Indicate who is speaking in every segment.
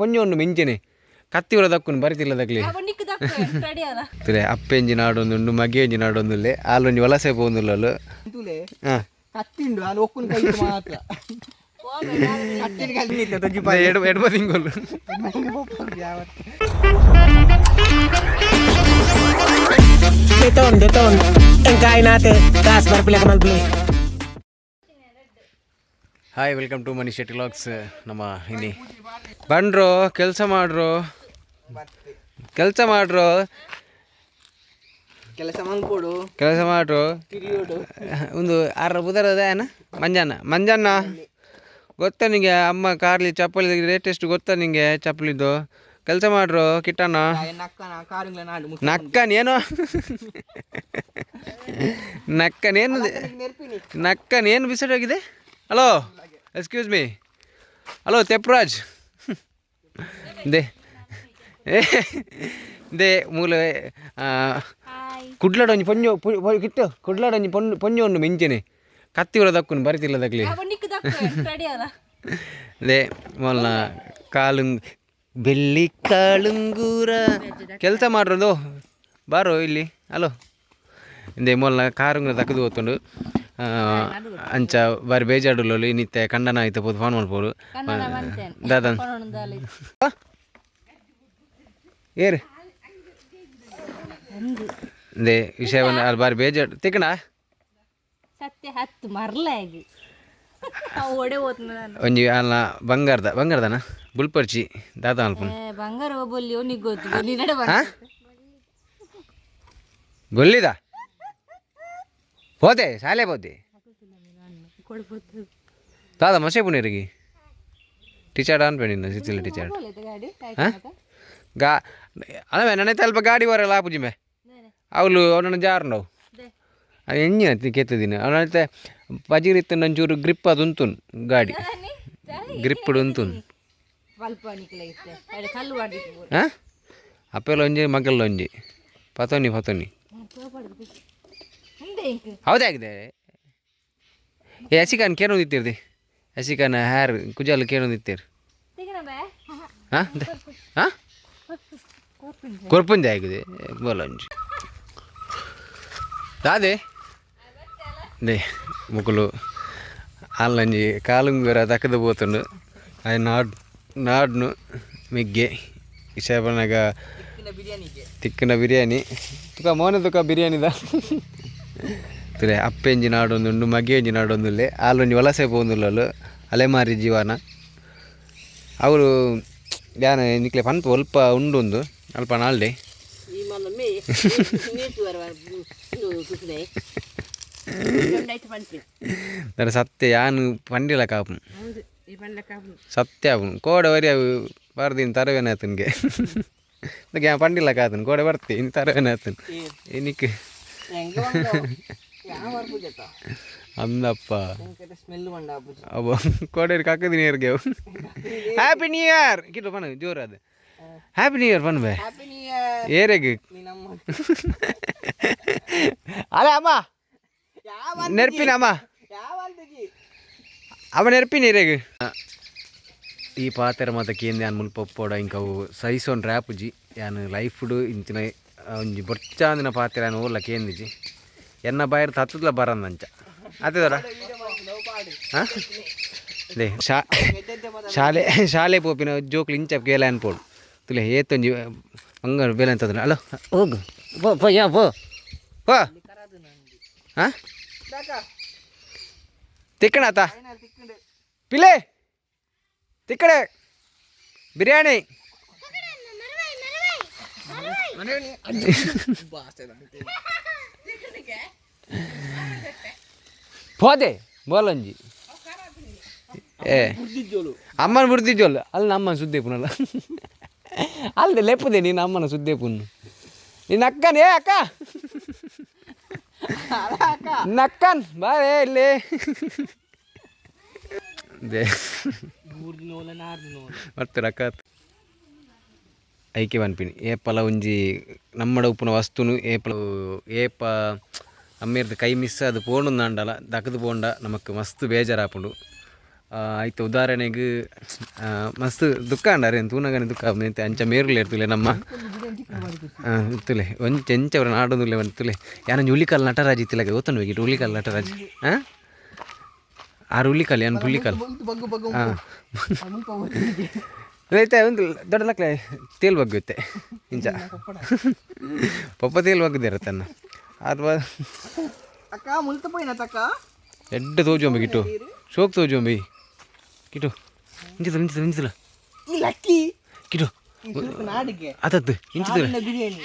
Speaker 1: ಪೊಂಜೊಂಡು ಮಿಂಚನೆ ಕತ್ತಿ ಉರ ದಕ್ಕುನು ಬರಿತಿಲ್ಲ ದಕ್ಲಿ. ತುಲೆ ಅಪ್ಪೆಂಜಿ ನಾಡೊಂದುಂಡು ಮಗೆಂಜಿ ನಾಡೊಂದುಲ್ಲೆ ಆಲೊಂಜಿ ವಲಸೆ ಪೋಂದುಲ್ಲಲು.
Speaker 2: ತುಲೆ
Speaker 1: ಹಾ
Speaker 2: ಕತ್ತಿಂಡು ಅಲ್ಲಿ ಒಕ್ಕುನ ಕೈ ಮಾತ್ರ ಕತ್ತಿನ ಕಲ್ಲಿ
Speaker 1: ಎಡ್ಬ ತಿಂಗಳು.
Speaker 3: Deton, deton. Ang kain natin. Taas para pila ka malbli.
Speaker 1: Hi, welcome to Mani Shetty vlogs. ನಮ್ಮ ಇಲ್ಲಿ ಬಂಡ್ರು ಕೆಲಸ ಮಾಡ್ರು, ಕೆಲಸ ಮಾಡ್ರು,
Speaker 2: ಕೆಲಸ ಮಲ್ಪೋಡು,
Speaker 1: ಕೆಲಸ ಮಾಡ್ರು.
Speaker 2: ತಿರಿಯೋಡು.
Speaker 1: ಒಂದು ಆರ ಬುಧರದ ಏನ ಮಂಜಣ್ಣ, ಮಂಜಣ್ಣ ಗೊತ್ತಾ ನಿಂಗೆ? ಅಮ್ಮ ಕಾರ್ಲಿ ಚಪ್ಪಲಿ ರೇಟ್ ಎಷ್ಟು ಗೊತ್ತಾ ನಿಂಗೆ? ಚಪ್ಪಲಿದ್ದು ಕೆಲಸ ಮಾಡ್ರು ಕಿಟ್ಟಣ್ಣ.
Speaker 2: ನಕ್ಕನ ಕಾರುಗಳ ನಾಡು.
Speaker 1: ನಕ್ಕನೇನು, ನಕ್ಕನೇನು,
Speaker 2: ನೆರ್ಪಿನಿ.
Speaker 1: ನಕ್ಕನೇನು ಬಿಸಿಡೋಗಿದೆ. ಹಲೋ, ಎಕ್ಸ್ಕ್ಯೂಸ್ ಮೀ, ಹಲೋ ತೆಪ್ರಾಜ್ they they ಮೂಲ ಕುಡ್ಲಾಡ ಒಂಜಿ ಪೊಂಜೊ ಕಿಟ್ಟು ಕುಡ್ಲಾಡ ಒಂಜಿ ಪೊಣ್ಣು ಪೊಂಜೊ ಉಂಡು ಮಿಂಚನೆ ಕತ್ತಿ ಉರ ದಕ್ಕುನು ಬರಿತಿಲ್ಲ ದಕ್ಲಿ. They ಮೊಲ್ಲ ಕಾಲುಂಗ್ ಬೆಳ್ಳಿ ಕಾಳುಂಗೂರ ಕೆಲಸ ಮಾಡ್ರದು ಬಾರೋ ಇಲ್ಲಿ. ಹಲೋ, ಇಂದೆ ಮೊಲ್ಲ ಕಾರುಂಗುರ ದಕ್ಕದು ಹೋತುಂಡು. ಅಂಚ ಬಾರಿ ಬೇಜಾಡುಲ್ಲೋಲು ಇನ್ನಿತ್ತೆ ಕಂಡನ ಆಯ್ತು ಪೋದು ಫೋನ್ ಮಲ್ಪೋಡು ದಾದ ಏರು they ವಿಷಯವನ್ನು ಅಲ್ಲಿ ಬಾರಿ ಬೇಜಾಡು ತಿಕ್ಕಣ.
Speaker 4: ಸತ್ಯ ಹತ್ತು ಮರ್ಲಾಗಿ ಓಡೆ ಹೋತ್ನ ನಾನು.
Speaker 1: ಒಂಜಿ ಅಲ್ಲ ಬಂಗಾರದ ಬಂಗಾರದನ ಬುಲ್ಪರ್ಚಿ ದಾದ ಅಲ್ಪುನು.
Speaker 4: ಬಂಗಾರ ಬೊಲ್ಲಿ ಅವನಿಗೆ ಗೊತ್ತು, ಬೊಲ್ಲಿ ನಡೆ.
Speaker 1: ಹಾ ಗೊಲ್ಲಿದ ಹೋದೆ ಶಾಲೆ ಹೋದೆ ದಾದ ಮಸೆ ಪುನೇರಿಗೆ ಟೀಚರ್ ಅನ್ಪೇಣಿನ ಸಿಸಿಲಿ ಟೀಚರ್.
Speaker 4: ಗಾಡಿ.
Speaker 1: ಹಾಂ ಗಾ ಅಲ್ಲ ನನ್ನ ಅಲ್ಪ ಗಾಡಿ ಬರಲ್ಲ ಆಪುಜಿ ಮೇ ಅವಳು ಅವನನ್ನು ಜಾರುಂಡವು ಅದು ಎಂಜಿನ ಕೆತ್ತದಿನ ಅವನೈತೆ ಪಜಿರಿತ್ತು ನಂಚೂರು ಗ್ರಿಪ್ ಅದು ಉಂತುನ್ ಗಾಡಿ ಗ್ರಿಪ್ ಉಂತುನ್.
Speaker 4: ಪಲ್ಪ ನಿಕ್ಲ ಇತ್ತೆ ಕಲ್ಲು ಮಾಡಿತ್ತು.
Speaker 1: ಹಾಂ ಅಪ್ಪೆಲ್ಲ ಒಂಜಿ ಮಗಲ್ಲ ಒಂಜಿ ಪತೋನಿ ಪತೋನಿ.
Speaker 4: ಹಿಂದೆ ಇಂಕ್.
Speaker 1: ಹೌದಾಗಿದೆ. ಏ ಅಸಿಕಾನ್ ಕೇಳೊಂದಿತ್ತೀರ್ದಿ ಅಸಿಕಾನ ಹ್ಯಾರ್ ಕುಜಾಲ್ ಕೇಳೊಂದಿತ್ತೀರ್.
Speaker 4: ತಿಗಣ ಬೇ.
Speaker 1: ಹಾಂ ಹಾಂ ಕೊರ್ಪುಂಜೆ ಆಗಿದೆ ಬೋಲೊಂಜಿ ದಾದೆ they ಮುಕುಲು ಅಲ್ಲಂಜಿ ಕಾಲುಂಗುರ ದಕ್ಕದ ಪೋತುಂಡು ಆಯ್ ನಾಡ್ ನಾಡ್ನು ಮಿಗ್ಗೆ ಇಶಾಬನಾಗ.
Speaker 2: ಬಿರಿಯಾನಿಗೆ
Speaker 1: ತಿಕ್ಕನ ಬಿರಿಯಾನಿ ತುಕ ಮೋನೆ ತುಕ ಬಿರಿಯಾನಿದ ತುಲೆ ಅಪ್ಪೆಂಜಿ ನಾಡೊಂದುಂಡು ಮಗೆಂಜಿ ನಾಡೊಂದುಲ್ಲೆ ಆಲೊಂಜಿ ವಲಸೆ ಪೋಂದುಲ್ಲಲು ಅಲೆಮಾರಿ ಜೀವನ ಅವರು ಯಾನ ನಿಕ್ಲೆ ಪನ್ಪ ಒಲ್ಪ ಉಂಡುಂದು ಅಲ್ಪ ನಾಲ್ಡೆ.
Speaker 5: ಈ ಮಲ್ಲ ಮೇ ಮೇತು ಕುಸುನೆ ಪಂಪಿ.
Speaker 1: ದರ ಸತ್ಯ ಯಾನು ಪಂಡಿಲ ಕಾಪು.
Speaker 5: ಹೌದು, ಈ ಪಂಡ್ಲ ಕಾಪು.
Speaker 1: ಸತ್ಯ ಆಪುನು ಕೋಡೆ ವರಿ ಅವು ಬರ್ದಿನ ತರವೇನೆ ಆತನಿಗೆ ಪಂಡಿಲ ಕಾತನು ಕೋಡೆ ಬರ್ತಿ ಇನ್ನು ತರವೇನೆ ಆತನು ನಿಕ್.
Speaker 2: ಹೆಂಗೆ ಬಂದು ಯಾವ ಬರ್ಪುಜತ್ತ.
Speaker 1: ಅಂದಪ್ಪ.
Speaker 2: ಸ್ಮೆಲ್ ಬಂಡ ಆಪುಜಿ.
Speaker 1: ಅಬ್ಬ ಕೋಡೇರಿ ಕಕ್ಕದಿನ ಇರ್ಗೆ. ಹ್ಯಾಪಿ ನ್ಯೂ ಇಯರ್ ಕಿಟ್ಟು ಪಣ ಜೋರು ಅದು ಹ್ಯಾಪಿ ನ್ಯೂ ಇಯರ್ ಪನ್ಬೆ.
Speaker 2: Happy new year.
Speaker 1: ಏರೆಗ್.
Speaker 2: ನೀ ನಮ್ಮ
Speaker 1: ಅಲೆ ಅಮ್ಮ.
Speaker 2: ಯಾವ
Speaker 1: ನೆರ್ಪಿನ ಅಮ್ಮ.
Speaker 2: ಯಾವ ಅಂತಿಜಿ.
Speaker 1: ಅವ ನೆರ್ಪಿನ ಇರೆಗ್ ಈ ಪಾತೆರ ಮಾತ ಕೇಂದ್ರ ಯಾನ್ ಮುಲ್ಪ ಒಪ್ಪೋಡ ಇಂಕ ಅವು ಸೈಸೋನ್ ರ್ಯಾಪುಜಿ ಯಾನ್ ಲೈಫ್ಡು ಇಂಚಿನ ಒಂಜಿ ಬೊರ್ಚಾಂದಿನ ಪಾತೆರ ಯಾನ್ ಓಲ್ಲ ಕೇಂದಿಜಿ ಎನ್ನ ಬಾಯಿರ್ ತತ್ತುದ್ಲ ಬರಂದಂಚ ಆತದಡ ಹಾಂ they Shah ಶಾಲೆ ಶಾಲೆ ಪೋಪಿನ ಜೋಕ್ಲು ಇಂಚ ಕೇಲ ಅನ್ಪೋಡು ತುಲೆ ಏತೊಂಜಿ ಬಂಗಾರ ಬೇಲೆ ಅಂತದ. ಅಲೋ ಹೋಗು ಪೋ ಪೋ ಯಾ ಪೋ ಪೋ ಹಾಂ ತಿಕ್ಕಣಾತ ಪಿಲೆ ತಿಕ್ಕಡೆ ಬಿರಿಯಾನಿ ಹೋದೆ ಬೋಲಂಜಿ ಏ ಅಮ್ಮನ ಬುಡ್ದಿಜ್ಜೋಲ್ ಅಲ್ಲಿ ನಮ್ಮನ ಸುದ್ದಿ ಪುನಲ್ಲ ಅಲ್ದೆ ಲೆಪ್ಪದೆ ನೀನು ಅಮ್ಮನ ಸುದ್ದಿ ಪುನ್ನು ನೀನು ಅಕ್ಕನ್ ಏ ಅಕ್ಕ ನಕ್ಕನ್ ಬಾರೇ ಇಲ್ಲಿ they
Speaker 2: ಮೂರು ದಿನ ಓಲ ನಾರು ದಿನ ಓಲ.
Speaker 1: ಮತ್ತೆ ಅಕ್ಕ ಐಕೆ ಪನ್ಪಿನಿ ಏಪಲ ಒಂಜಿ ನಮ್ಮಡ ಉಪ್ಪುನ ವಸ್ತುನು ಏಪಲ ಏಪ ಅಮ್ಮೇರ್ದ ಕೈ ಮಿಸ್ ಅದು ಪೋಂಡಂದಾಂಡಲ ದಕ್ಕದು ಪೋಂಡ ನಮಕ್ ಮಸ್ತ್ ಬೇಜಾರಾಪುಂಡು. ಐತ ಉದಾಹರಣೆಗೆ ಮಸ್ತ್ ದುಃಖ ಅಂಡಾರೆ ತೂನಗನೆ ದುಃಖ ಆಪುಂಡು. ಅಂಚ ಮೇರುಲೆ ಇರ್ತುಲೆ ನಮ್ಮ ತುಲೆ ಒಂಚೆ ಎಂಚ ಅವರ ನಾಡೊಂದುಲ್ಲೆ ಒಂದು ತುಲೆ ಯಾನೊಂಜಿ ಉಲಿಕಲ್ ನಟರಾಜ್ ಇತ್ತಿಲಕ ಗೊತ್ತುಂಡು ಬೇಕಿಟ್ಟು ಉಲಿಕಲ್ ನಟರಾಜ್ ಹಾಂ ಆರು ಉಲಿಕಲ್ ಯಾನ್ ಪುಲ್ಲಿಕಲ್.
Speaker 2: ಬಗ್ಗು ಬಗ್ಗು.
Speaker 1: ಹಾಂ.
Speaker 2: ಮುಲ್ಪ.
Speaker 1: ಐತೆ ಒಂದು ದೊಡ್ಡ ಲಕ್ಲೆ ತೇಲ್ ಬಗ್ಗುತ್ತೆ ಇಂಚ ಪಪ್ಪ ತೇಲ್ ಬಗ್ಗುದಿರ ತನ್ನ ಅಥವಾ.
Speaker 2: ಅಕ್ಕ ಮುಲ್ತ ಪೋಯಿನ ತಕ್ಕ.
Speaker 1: ಎಡ್ಡೆ ತೋಜುವಂಬಿ ಕಿಟ್ಟು ಶೋಕ್ ತೋಜುವಂಬಿ ಕಿಟ್ಟು ಇಂಚಿದ ಇಂಚಿದ ಇಂಚಿದ.
Speaker 2: ಈ ಲಕ್ಕಿ.
Speaker 1: ಕಿಟ್ಟು.
Speaker 2: ಈ ಸುರುಕು ನಾಡಿಗೆ.
Speaker 1: ಆತದ್ದು ಇಂಚಿದ.
Speaker 2: ನಾಡಿನ ಬಿರಿಯಾನಿ.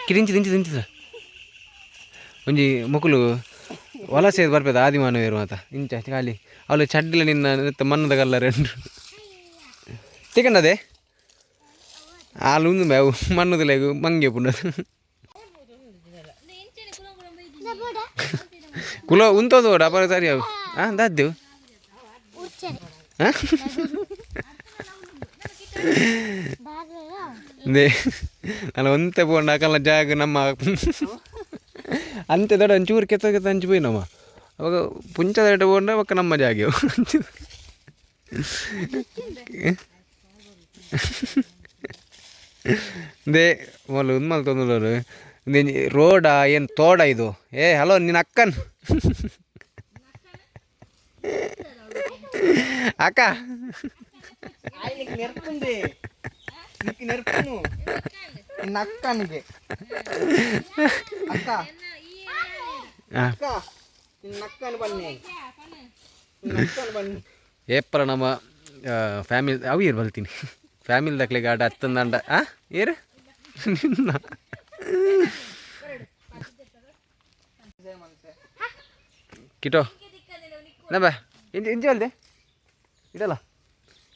Speaker 1: ಕಿಟ್ಟು ಇಂಚಿದ ಇಂಚಿದ ಇಂಚಿದ ಒಂಜಿ ಮೊಕುಲು ವಲಸೆ ಬರ್ಪೇದ ಆದಿಮಾನವೇರು ಮಾತ ಇಂಚ ಖಾಲಿ ಅವಳು ಚಡ್ಡಿಲ ನಿನ್ನ ನೆತ್ತ ಮಣ್ಣದ ಕಲ್ಲರ್ ಉಂಟು ತಿಕಂಡದೆ ಆಲು ಉಂದು ಅವು ಮಣ್ಣದಲೆಗು ಮಂಗೆ ಪುಂಡದು ಕುಲ ಉಂತೋದು ಓಡ ಅಪರ ಸರಿ ಅವು ಹಾಂ ದಾದ್ದೆವು ಹಾಂ ನಾನು ಒಂತೆ ಪೋಂಡ ಅಕಲ್ನ ಜಾಗ ನಮ್ಮ ಅಂತೆ ದೊಡ್ಡ ಒಂಚೂರು ಕೆತ್ತ ಕೆತ್ತ ಅಂಚು ಪೋಯಿ ನಮ್ಮ ಅವಾಗ ಪುಂಚದ ಎಡೆ ಪೋಂಡ ಬೊಕ್ಕ ನಮ್ಮ ಜಾಗೆ they ಮೊದಲು ಉಂದು ಮಲ್ತೊಂದುಲ್ಲರು ರೋಡಾ ಏನು ತೋಡ ಇದು. ಏ ಹಲೋ ನಿನ್ನ ಅಕ್ಕನ್ ಅಕ್ಕ.
Speaker 2: ಆಯ್ನಿಗೆ ನೆರ್ಪುಂದೆ ನಿಕ್ ನೆರ್ಪುನು ನಿನ್ನ ಅಕ್ಕನಿಗೆ ಅಕ್ಕ.
Speaker 1: ಹಾಂ.
Speaker 2: ಅಕ್ಕ ನಿನ್ನ ಅಕ್ಕನ ಬನ್ನಿ ನಿನ್ನ ಅಕ್ಕನ ಬನ್ನಿ.
Speaker 1: ಏಪರ ನಮ್ಮ ಫ್ಯಾಮಿಲಿ ಅವು ಏರು ಬಲ್ತೀನಿ ಫ್ಯಾಮಿಲಿ ದಕ್ಲೆ ಗಾಡ ಹತ್ತೊಂದಂಡ ಆ ಏರು ನಿನ್ನ ಕಿಟೋ ನಬ್ಬ ಇಂಚ ಇಂಚ ಅಲ್ದೆ ಇದಲ್ಲ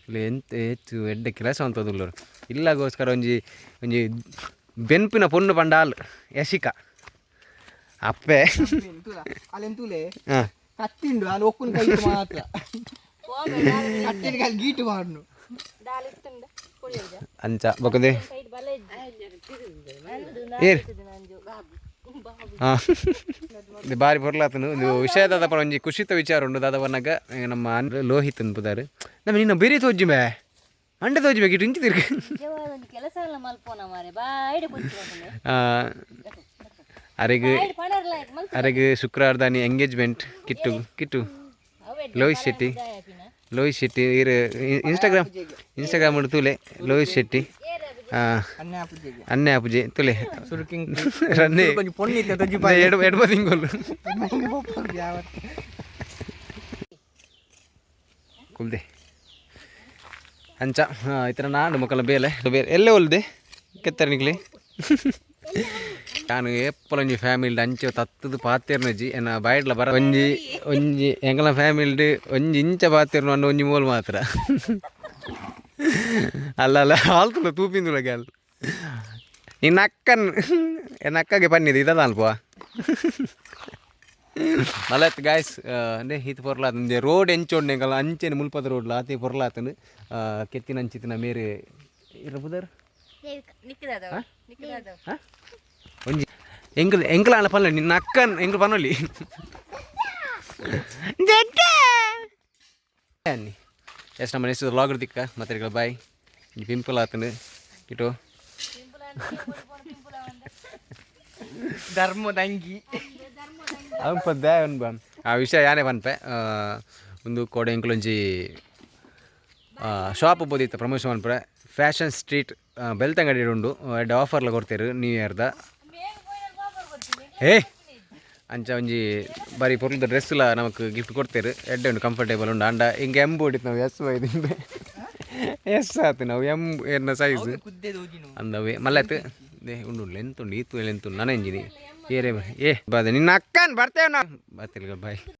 Speaker 1: ಇಲ್ಲ ಎಂತ ಹೆಚ್ಚು ಎಡ್ಡೆ ಕೆಲಸ ಅಂತದುಲ್ಲರು ಇಲ್ಲಗೋಸ್ಕರ ಒಂಜಿ ಒಂಜಿ ಬೆನ್ಪಿನ ಪೊಣ್ಣು ಪಂಡ ಆಲ್ ಯಶಿಕ ಅಪ್ಪೆ.
Speaker 2: ಎಂತುಲ ಅಲ್ಲೆಂತುಲೆ.
Speaker 1: ಹಾಂ.
Speaker 2: ಕತ್ತಿಂಡು ಅಲ್ಲಿ ಒಕ್ಕುನ ಕೈ ಮಾತ್ರ ಕತ್ತಿನ ಕಾಲು ಗೀಟು ಮಾಡ್ನು.
Speaker 1: ಅಂಚ ಬೊಕದೆ ಏರ್ ಹಾಂ ಇದು ಬಾರಿ ಪೊರ್ಲಾತನು ಒಂದು ವಿಷಯ ದಾದಪ್ಪ ಒಂಜಿ ಖುಷಿತ ವಿಚಾರ ಉಂಡು ದಾದ ಪನ್ನಗ ನಮ್ಮ ಲೋಹಿತ್ ಅನ್ಪುದಾರು ನಮ್ಮ ನಿನ್ನ ಬೇರೆ ತೋಜಿ ಬೇ ಮಂಡೆ ತೋಜಿ ಬೇಕು ಇಂಚಿ ತಿರ್ಗ.
Speaker 4: ಒಂಜಿ ಕೆಲಸ ಎಲ್ಲ ಮಲ್ಪೋನ ಮಾರೆ ಬಾಯ್ಡೆ ಕೂತ್ಕೊಂಡು.
Speaker 1: ಅರೆಗ್
Speaker 4: ಪಣರ್ಲ ಮಲ್ಪ.
Speaker 1: ಅರೆಗ್ ಶುಕ್ರವಾರದಾನಿ ಎಂಗೇಜ್ಮೆಂಟ್ ಕಿಟ್ಟು ಕಿಟ್ಟು ಲೋಹಿತ್ ಶೆಟ್ಟಿ ಲೋಹಿತ್ ಶೆಟ್ಟಿ ಇರು ಇನ್ಸ್ಟಾಗ್ರಾಮ್ ಇನ್ಸ್ಟಾಗ್ರಾಮ್ ಉಂಡು ತೂಲೆ ಲೋಹಿತ್ ಶೆಟ್ಟಿ.
Speaker 2: ಅನ್ಯ ಪೂಜೆಗೆ.
Speaker 1: ಅನ್ನೆ ಅಪುಜೆ ತುಲೆ.
Speaker 2: ಸುರುಕಿಂಗ್.
Speaker 1: ರನ್ನೆ.
Speaker 2: కొంచెం పొన్ను ಇತ್ತೆ ತಜ್ಜಿ.
Speaker 1: ಎಡ್ ಎಡ್ಬ ತಿಂಗೊಲು ಕುಲ್ದೆ ಅಂಚ ಈ ಥರ ನಾಡು ಮಕ್ಕಳ ಬೇಲೆ ಬೇರೆ ಎಲ್ಲೇ ಒಲ್ದೆ ಕೆತ್ತಾರೆ ನಿಕ್ಲಿ ನಾನು ಏಪಲ ಒಂಜಿ ಫ್ಯಾಮಿಲಿ ಅಂಚೆ ತತ್ತದು ಪಾತೆರ್ನಜಿ ಎನ್ನ ಬಾಯ್ಡ್ಲ ಬರ ಒಂಜಿ ಒಂಜಿ ಎಂಕಲ್ನ ಫ್ಯಾಮಿಲಿಡ್ ಒಂಜಿ ಇಂಚ ಪಾತೆರ್ನು ಅನ್ನ ಒಂಜಿ ಮೋಲ್ ಮಾತ್ರ ಅಲ್ಲ ಅಲ್ಲ ಆಲ್ತುಲ್ಲ ತೂಪಿಂದುಲ ಗ್ಯಾಲ್ ನಿನ್ನ ಅಕ್ಕನ್ ಎನ್ನ ಅಕ್ಕಗೆ ಪನ್ನಿದೆ ಇದಲ್ಲ ಅಲ್ಪ ಮಲತ್ ಗಾಯ್ಸ್ ಅಂದೆ ಹೀತ್ ಪೊರ್ಲಾತಂದೆ ರೋಡ್ ಎಂಚೋಂಡು ಎಂಕಲ್ಲ ಅಂಚೆನೆ ಮುಲ್ಪದ ರೋಡ್ಲ ಆತೆ ಪೊರ್ಲಾತಂದು ಕೆತ್ತಿನ ಅಂಚಿತ್ತಿನ ಮೇರೆ ಇರಬುದರ್ ಒಂಜಿ ಎಂಕಲ್ ಎಂಕಲ ಅಲ್ಲ ಪಲ್ಲ ನಿನ್ನ ಅಕ್ಕನ್ ಎಂಕಲ್ ಪನ್ನೊಲಿ ಅನ್ನಿ ಎಸ್ ನಮ್ಮ ನೆಕ್ಸ್ಟ್ ವ್ಲಾಗ್ ದಿಕ್ಕ ಮತ್ತೆ ಬಾಯ್ ಪಿಂಪಲ್ ಆತನು ಕಿಟೋ.
Speaker 2: ಧರ್ಮದ ಅಂಗಿ.
Speaker 1: ಅವನ್ ಪದ್ಯ ಅವನ್ ಬಾ ಆ ವಿಷಯ ಯಾನೇ ಪನ್ಪೆ ಒಂದು ಕೋಡೆ ಎಂಕಲೊಂಜಿ ಶಾಪ್ ಬೋದಿತ್ತ ಪ್ರಮೋಷನ್ ಮನ್ಪುರೆ ಫ್ಯಾಷನ್ ಸ್ಟ್ರೀಟ್ ಬೆಳ್ತಂಗಡಿ ಉಂಡು ಎಡ್ಡೆ ಆಫರ್ಲ ಕೊಡ್ತೇರು ನ್ಯೂ ಇಯರ್ದ. ಏ ಅಂಚ ಒಂಜಿ ಬಾರಿ ಪೊರ್ಲುದ ಡ್ರೆಸ್ಲ ನಮಕ್ ಗಿಫ್ಟ್ ಕೊಡ್ತೇರು ಎಡ್ಡೆ ಉಂಡು ಕಂಫರ್ಟೇಬಲ್ ಉಂಡು ಅಂಡ ಹಿಂಗೆ ಎಂ ಬೋಡಿತ್ತು ನಾವು ಎಸ್ ಬೈದಿಂದೆ ಎಸ್ ಆತು ನಾವು ಎಂ ಎನ್ನ ಸೈಜ್.
Speaker 2: ಕುದ್ದೆ ದೋಜಿನು.
Speaker 1: ಅಂದವೇ ಮಲ್ಲತ್ they ಉಂಡು ಉಂಡು ಎಂತ ಉಂಡು ಈತು ಎಂತ ಉಂಡು ನನ್ನ ಇಂಜಿನಿ ಏರೇ ಏ ಬಾದೆ ನಿನ್ನ ಅಕ್ಕನ್ ಬರ್ತೇವೆ ನಾವು ಬಾತಿಲ್ ಬಾಯ್.